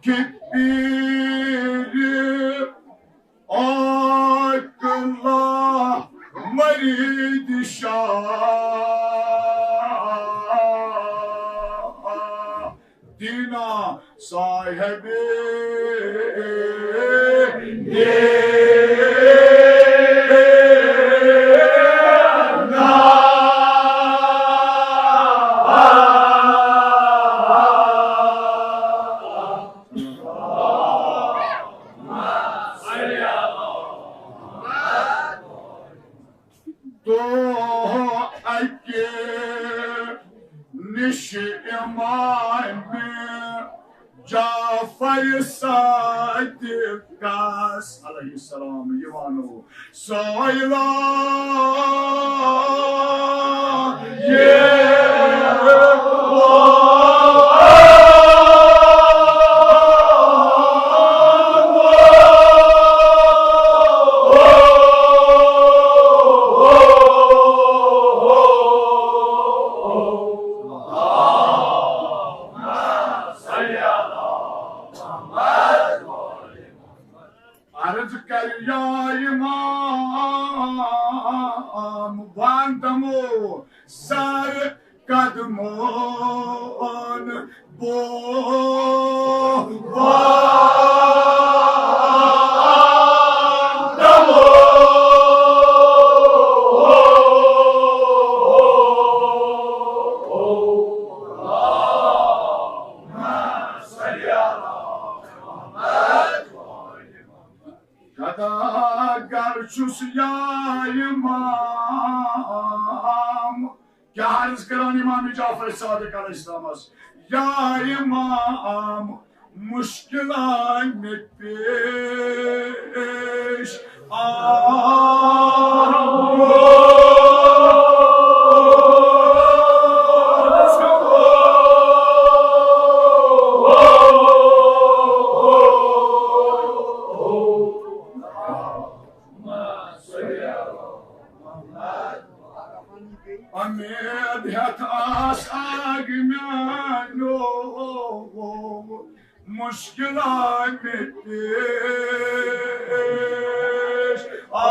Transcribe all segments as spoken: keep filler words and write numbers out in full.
پیٖرِ عاقلہ مرید شاہ دینا صاحب دۄہ اَکہِ نِش امام جعفر صادقس علیہ السلام یِوان اوس۔ سٲیِلا یہِ عرض کر یا امام، وان دمو سر قدمون بو وان دمو۔ گدا گر چھُس یا امام، کیٛاہ عرض کران امام جعفر صادق علیہ السلامس؟ یا امام، مشکلات مےٚ پیش آمُت۔ امید ہیتھ آس آگ میانو، مشکلات مےٚ پیش آمُت۔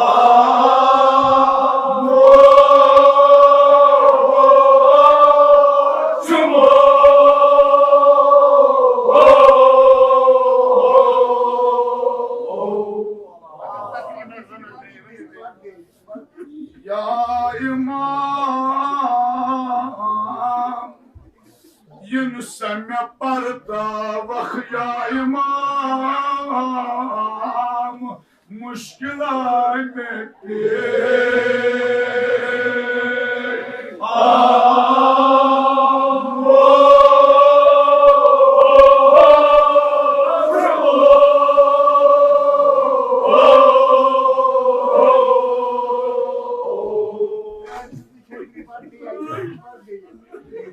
یا امام، یِنہٕ سا مےٚ پرداوکھ یا امام، مشکلات مےٚ پیش آمُت۔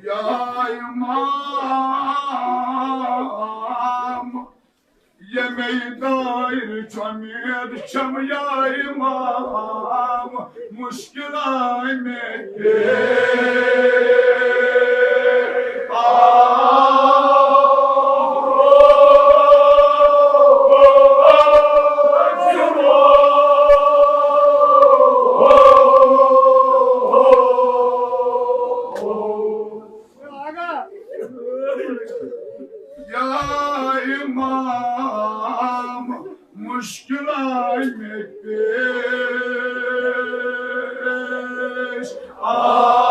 یا امام، ییٚمے دٲیر چھُ امید چھم یا امام، مشکلات مےٚ پیش آمُت۔ یا امام، مشکلات مےٚ پیش آمُت۔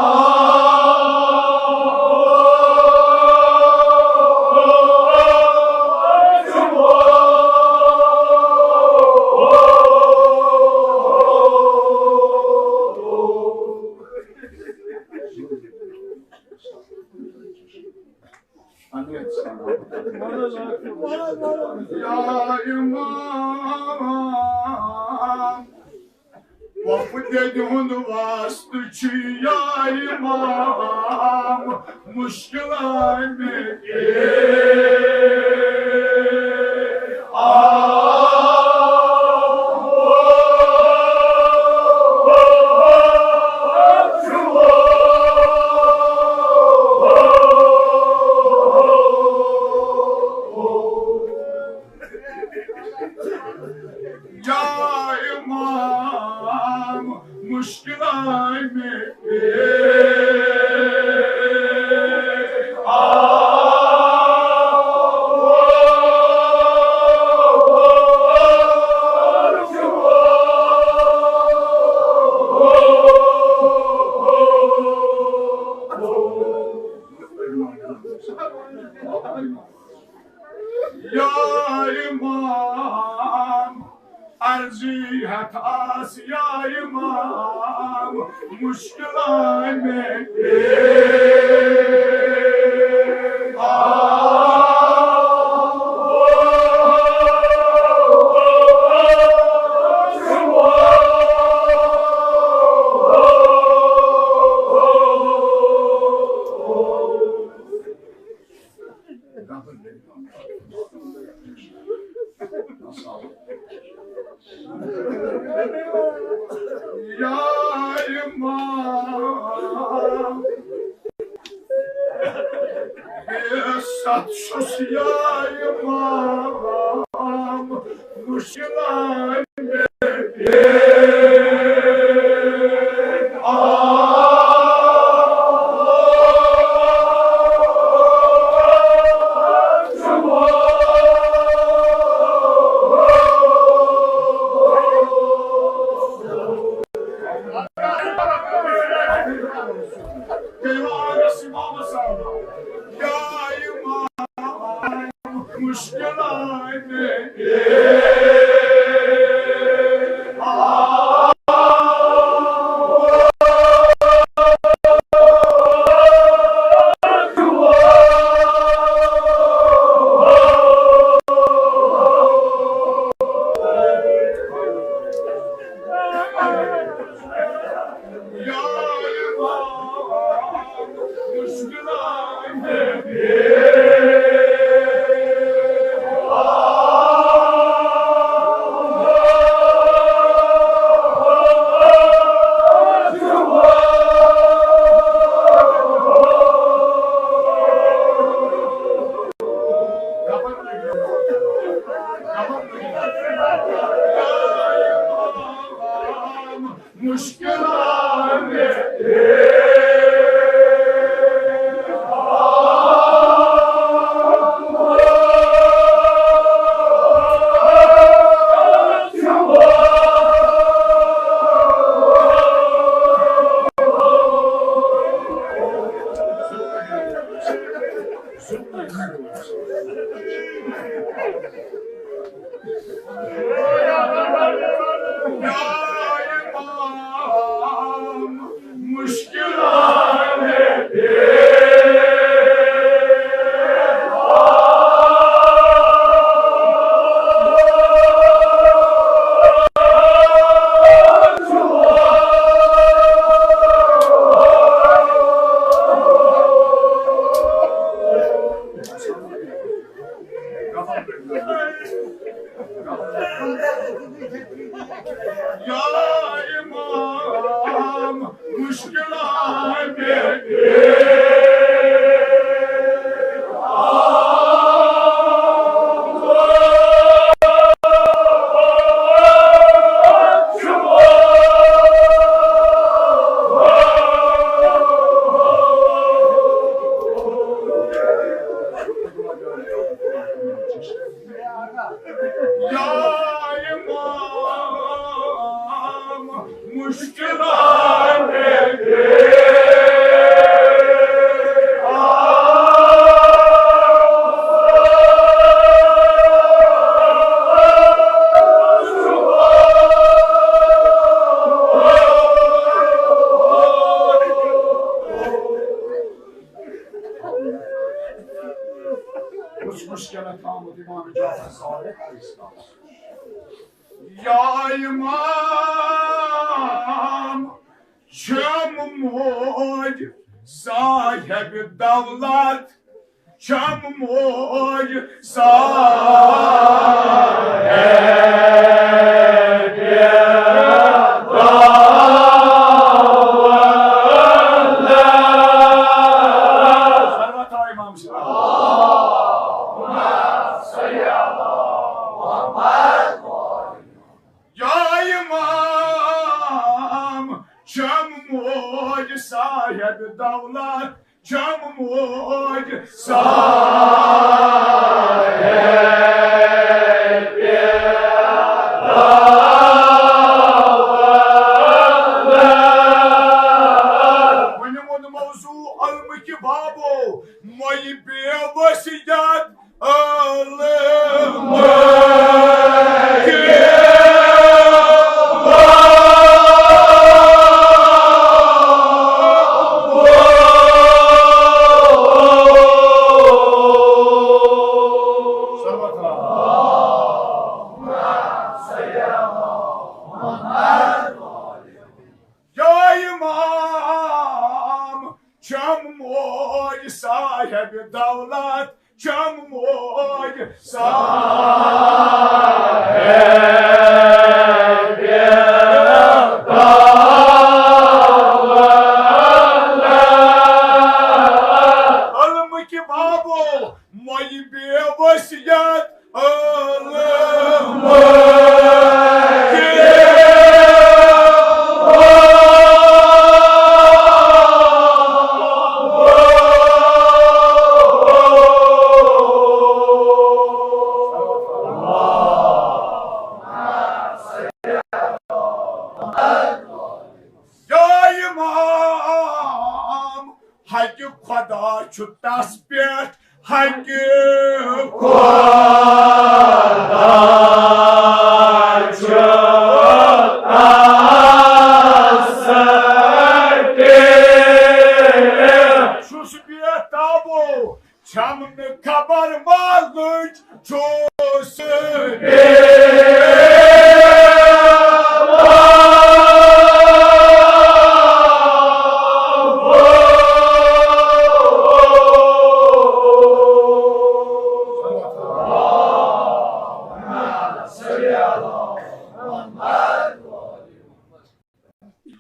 یا امام، وفدِ ہُنٛد واسطہٕ چھُ یا امام، مشکلات مےٚ پیش آمُت۔ نصیحت آس یا امام، مشکلان میں یا امام، بے ست چھُس یا امام، مشکلان مشکلان مشکلان مشکلان یا امام، مشکلان یا امام، مشکلان کُس مشکلات آمُت امام جعفر صادق علیہ السلام؟ یا امام، چھم موج صاحب دولت، چھم موج صاحب دولت۔ ضرورت آو امام صاحب۔ یا امام، چھم موج صاحب دولت، چھم موج صاحب دولت۔ وۄنۍ ووٚن موضوع علمٕکہِ بابو، مۄیہِ بے وصیت علم موج صاحب دولت، چھم موج صاحب دولت۔ علمٕکۍ بابو، مۄیہِ بے وصیت۔ یا امام، حقہِ خدا چھُ تس پٮ۪ٹھ، حقہِ خدا چھُ تس پٮ۪ٹھ۔ چھُس بے تابو، چھم نہٕ خبر ما لٔج چھُس بے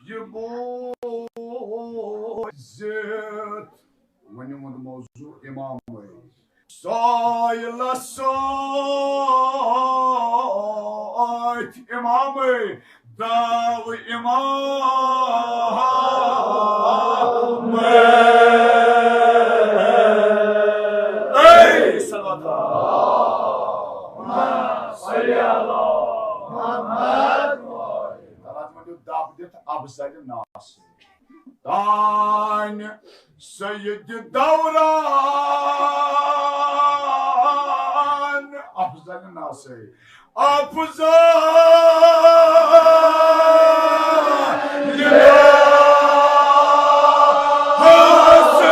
یہِ بوٗزِتھ۔ وۄنۍ ووٚن موضوع امامٕے۔ سٲیلس سۭتۍ امامٕے داو امامٕے۔ اے صلوات اللہ۔ صلی اللہ محمد۔ تَلہٕ اَتھ منٛز دیُت دَب دِتھ افضل ناصر۔ تانۍ سید دوران افضل ناصر۔ افضل ناصر۔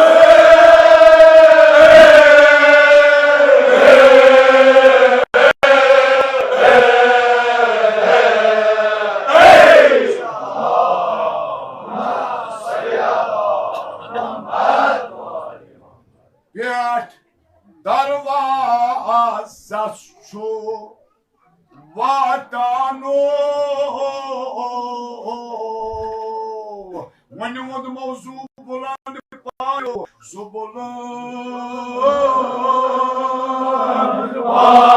پٮ۪ٹھ دروازس چھُ واتان۔ وۄنۍ ووٚن موضوع بلند پایو، سُہ بلند پایو۔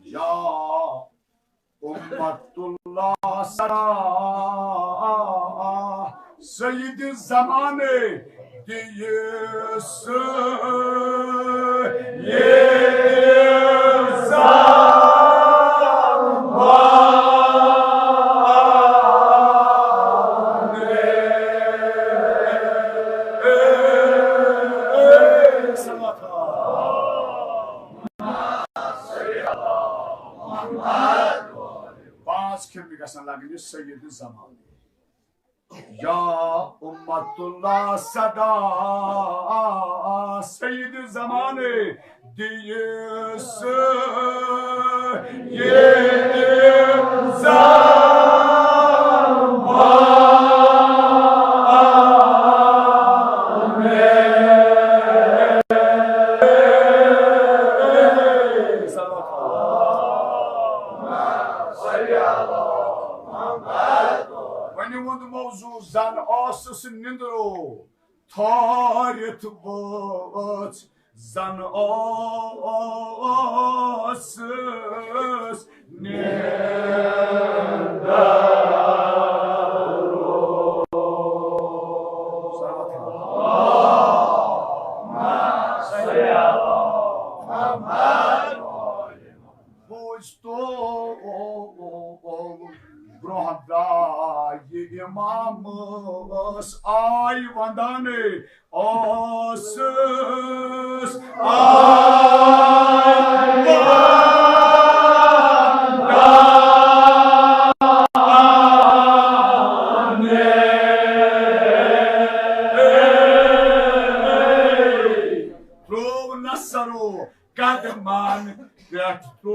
یا امت اللہ سرا سید زمانے دِیِو سید زمانے۔ پانٛژھ کھِرنہِ گژھن لگنہِ سید زمانے۔ یا امت اللہ سدا سید زمانے دِیِو سید زمانے۔ وۄنۍ ووٚن موضوع زن اوسُس نِندرو تھٲرِتھ وٲژ، زن اوسُس نِندرو۔ بوٗزتو برونٛہہ درٛاے امامس آے ونٛدنے، اوسُس آے ونٛدنے۔ کرو قدمن پٮ۪ٹھ تو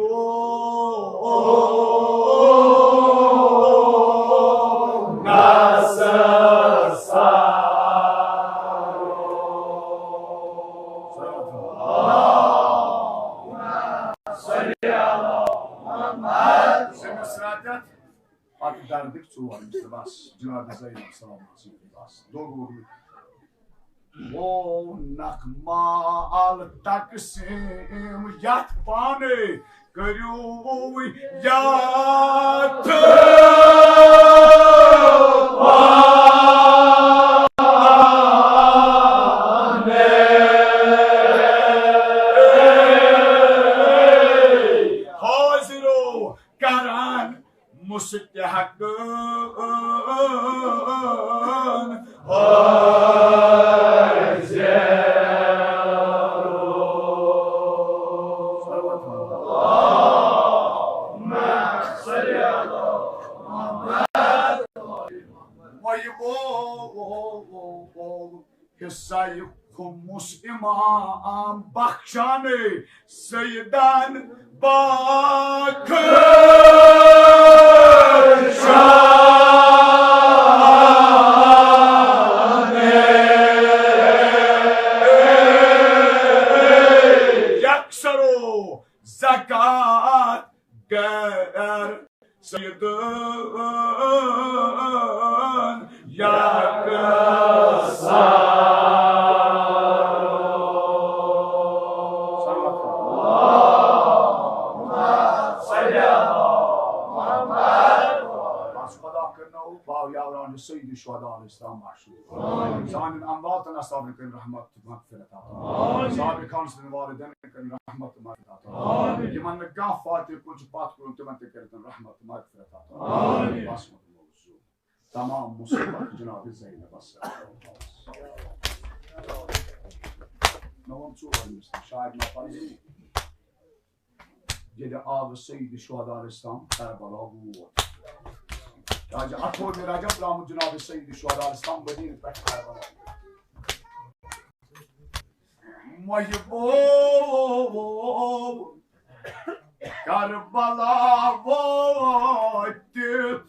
پتہٕ دردٕکۍ ژور مِصرٕ بس، جناب زینب سلام آسِن بس، دوٚگ ووٚگ نہٕ۔ او نخمال تقسیم یتھ پانے کٔرِو یتھ پانے۔ حاضرو کران مستحقن حاضر۔ اللهم صل على محمد۔ وۄنۍ بول حصہ خمس امام بخشانے سیدان باخر شانے۔ یکسرو زکات گر سیدن یکسر۔ بس خدا کرنو باو یاوران سید شہداء علیہ السلام مشہور۔ سانن امواتن اصحابن کن رحمت مغفرت عطا۔ سابقان سٕنٛدٮ۪ن والدینن کٔرِن رحمت مغفرت عطا۔ یِمن نہٕ کانٛہہ فاتح کُن چھُ پتھ کُن، تِمن تہِ کٔرِتن رحمت مغفرت عطا۔ بس مۄکلیو۔ تمام مصیبت جناب زینبس۔ مےٚ ووٚن ژور مِصرٕ، شاید ما پَرٕ ییٚلہِ آو سید شہداء علیہ السلام کربلا ووت۔ راجہ اٹھووُہمہِ رجب درٛامُت جناب سید شہداء علیہ السلام مدینہ پٮ۪ٹھ کربلا۔ محبوب کربلا وٲتِتھ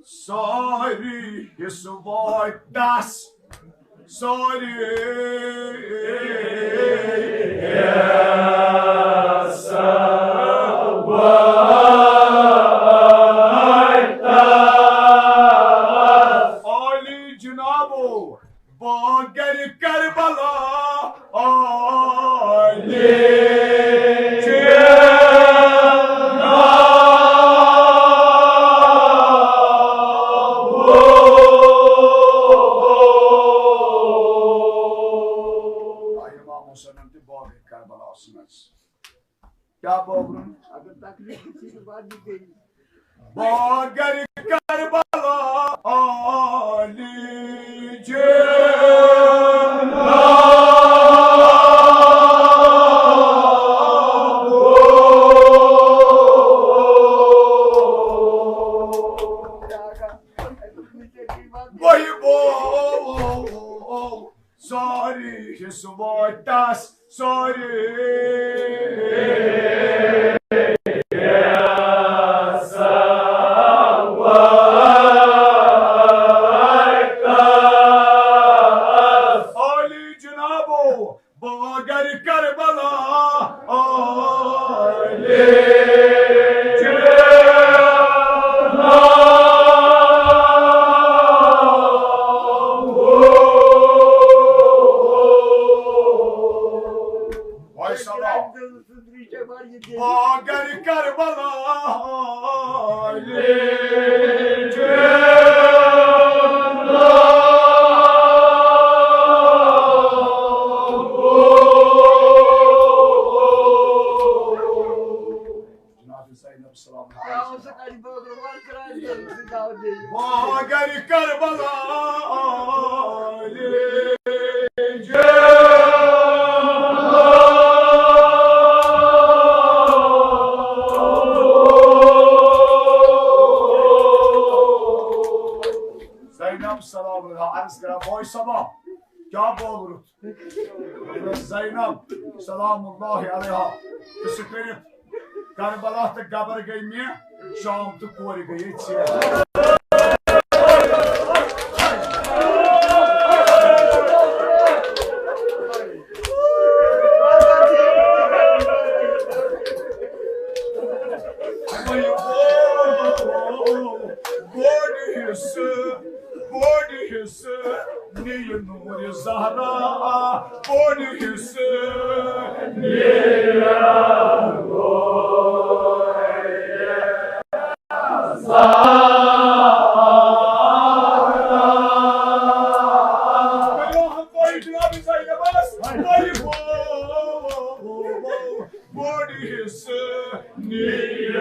سٲری حصہٕ وٲتۍ تس، سٲری حصہٕ وٲتۍ تس۔ عالی جنابو، باگر کربلا عالی جناب۔ امام حسینن تہِ باگر کربلاہس منٛز۔ کیٛاہ بٲگرُن؟ اگر تکلیف چھِ، یہِ وَنہِ بیٚیہِ۔ باگر کربلا عالی جناب۔ وہی بول۔ سٲری حصہٕ وٲتۍ تس، سٲری حصہٕ وٲتۍ تس۔ عالی جنابو، باگر کربلا عالی جناب۔ وای سلام۔ باگر کربلا عالی جناب۔ جناب زینب سلام علیکم۔ باگر کربلا عالی جناب۔ زینب سلام علیکم، عرض کران بوے صٲبا، کیٛاہ بول رُت؟ زینب۔ سلام اللہ علیہا، تہٕ سُہ کٔرِتھ کربلا تہٕ گبر گٔے مےٚ، شام تہٕ کورِ گٔیے ژےٚ۔ بوٚڑ حصہٕ، بوٚڑ حصہٕ نِیہِ نوٗرِ زہرا، بوٚڑ حصہٕ نِیہِ بوٚڑ حصہٕ نِیہِ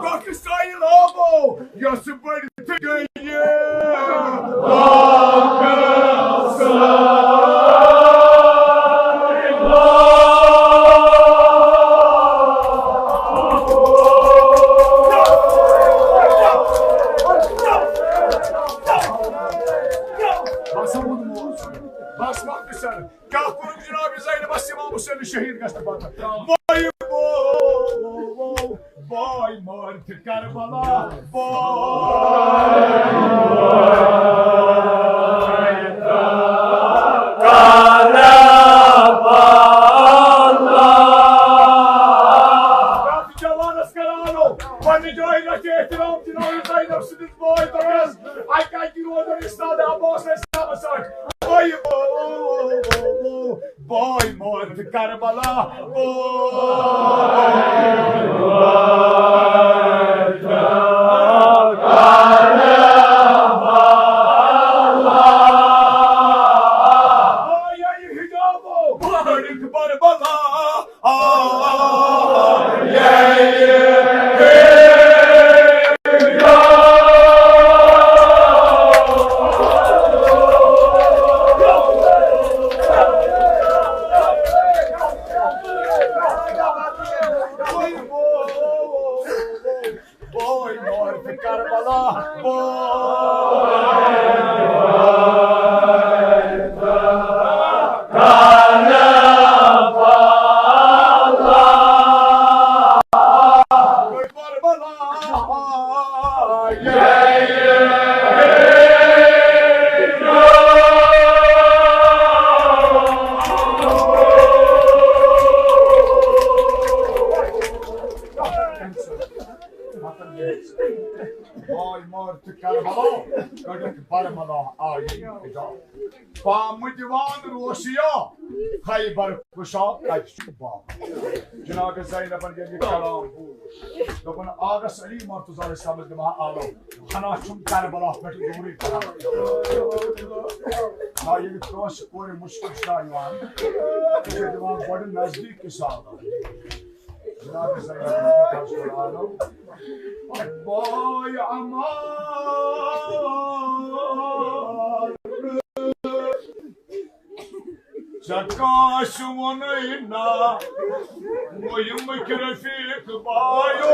پاکستانی لابو، یۄس بٔڑ تہِ گٔیہِ۔ بس ووٚنمو، بس وقت سر۔ کیٛاہ کوٚرُکھ جناب زینبس امام حسین شہید گژھنہٕ پتہٕ؟ بھائی بو، بھائی مارتھ کربلا، بھائی جوانس کرانو، پننہِ جایہِ رکھے احترام جناب زینب سٕنٛدِس بٲے بکرس۔ اکہِ اکہِ روزن استاد عباس علیہ السلام سۭتۍ۔ بھائی بو، بھائی مارتھ کربلا، بھائی مارتھ کربلا۔ بھائی حجابو، بڑک بربلا۔ بوے مارتھ کربلا، بوے مارتھ کربلا۔ آے مارتھ کربلا، کڑک برملا آیی حجاب۔ پامہٕ دِوان روشیا، خیبر کُشا کتہِ چھُ باب؟ جناب زینبن ییٚلہِ یہِ کلام بوٗز، دوٚپُن، آغس علی مرتضی علیہ السلامس دِمہٕ ہا آلو، ہنا چھُم کربلا پٮ۪ٹھ دوٗرٕے پہن۔ آ، ییٚلہِ کٲنٛسہِ کورِ مُشکِل چھُ یِوان، یہِ چھُ دِوان گۄڈٕ نزدیٖک کِس آلو۔ جناب زینب، بوے عمار، ژےٚ کٲنٛسہِ ووٚنُے نا، وۄنۍ یِم کہِ رفیق بایو۔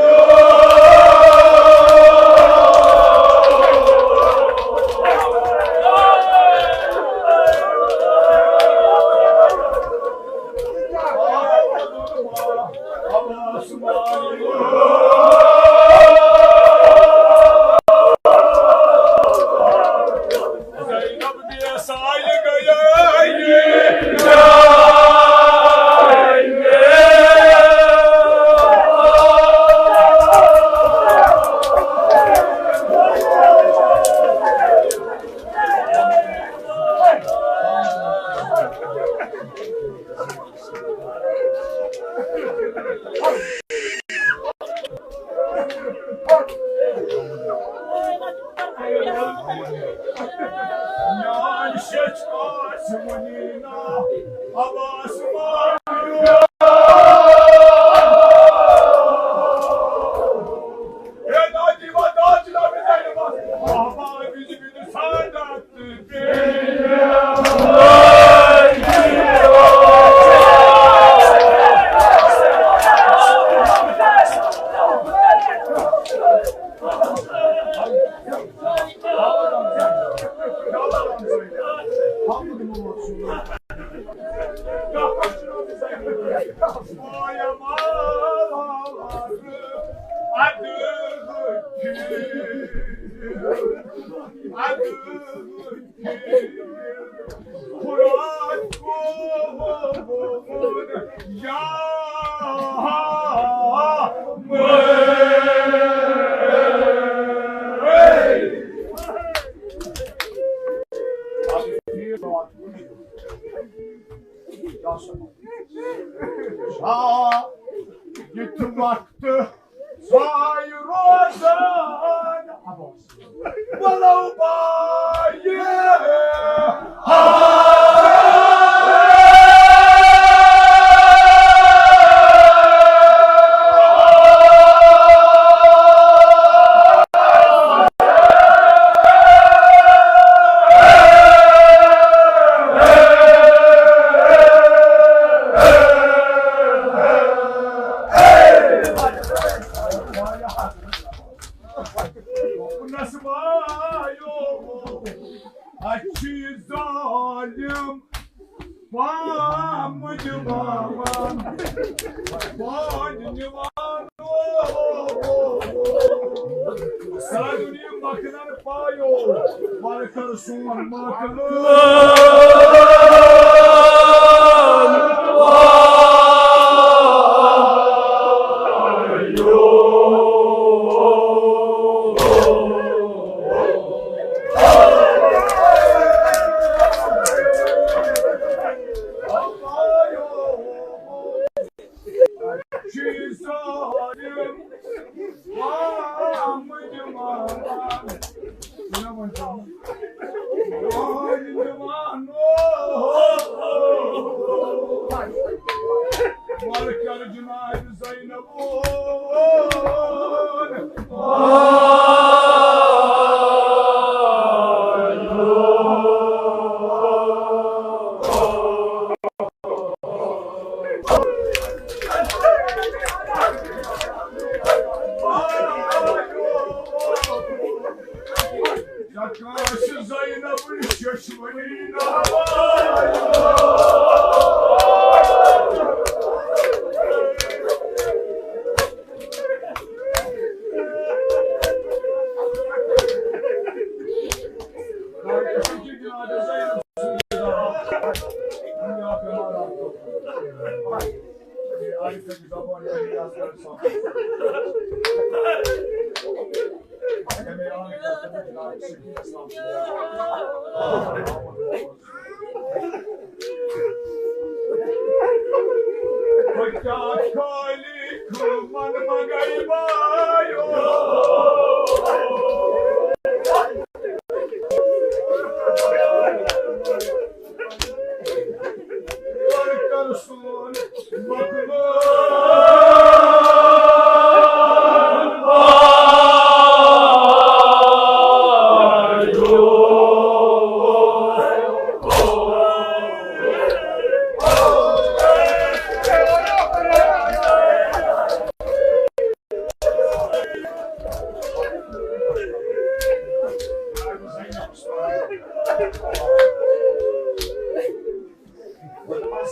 یہِ تہِ وقتہٕ ضایع روزان۔ ولو باے۔ نسمایو اچھی ظالم پام دِوان، پام دِوان۔ سارے دُنیا مکھنن پایو، ولہٕ کر سون مکلو۔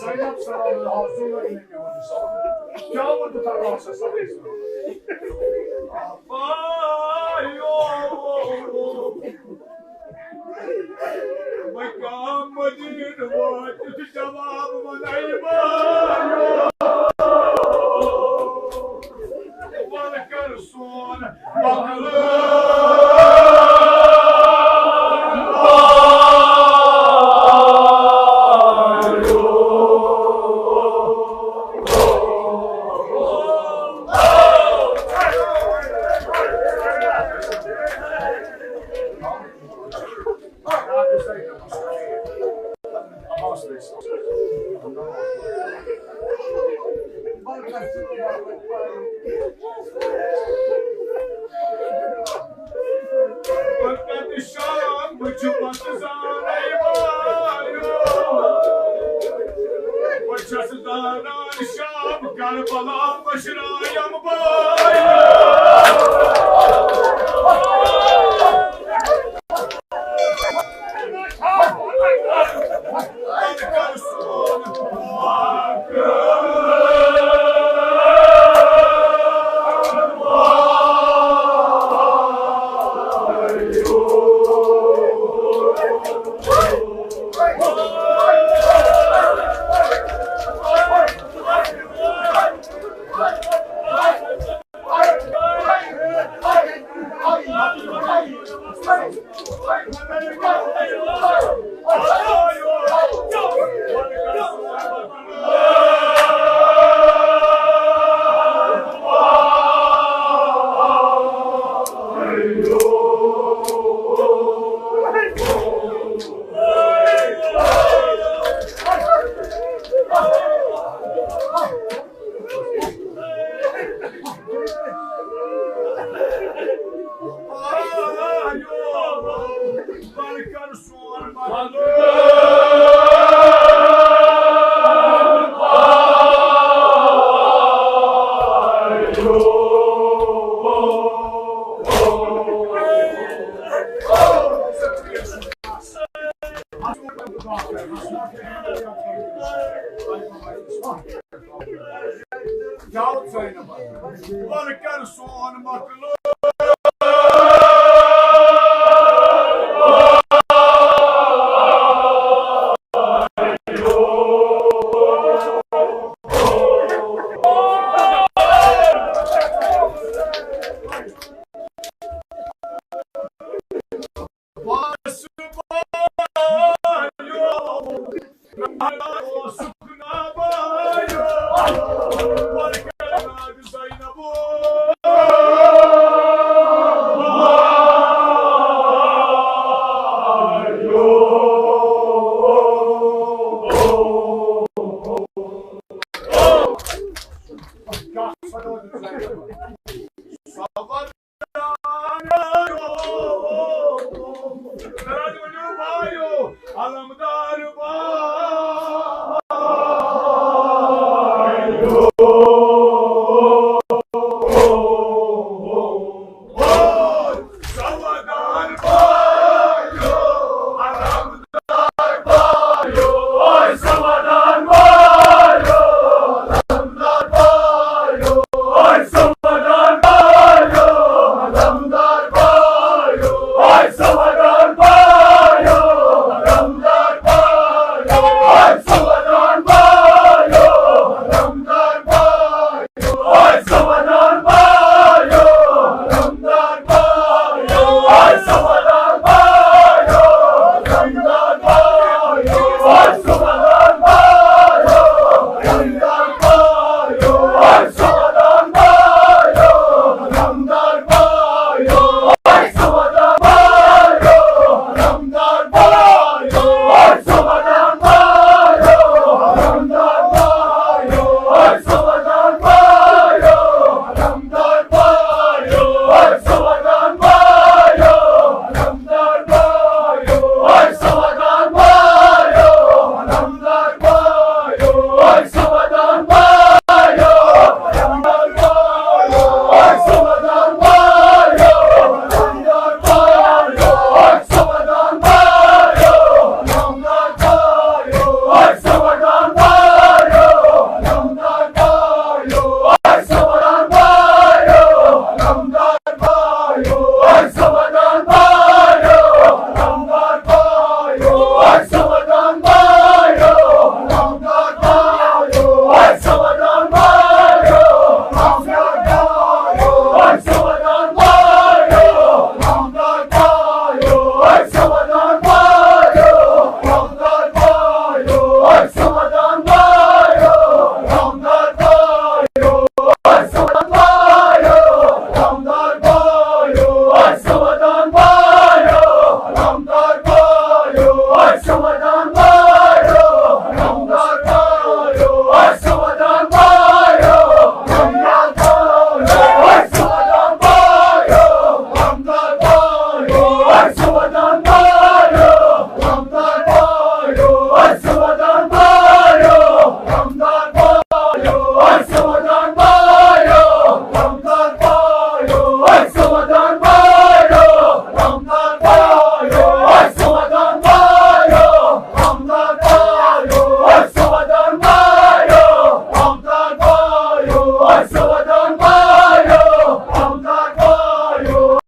زینب سلام اللہ حضور نے کیا وہ تو تھا سب۔ مقام مدینہ واتہِ جواب ونائی۔ ول کر سون مقلوب۔ شام بہٕ چھُ پتہٕ زانَے وایو۔ بہٕ چھَس زانان شام کربلا مشرایم بایو۔ جاو ژٲنۍ نہٕ پتہٕ۔ وَلہٕ کر سون مۄکلو۔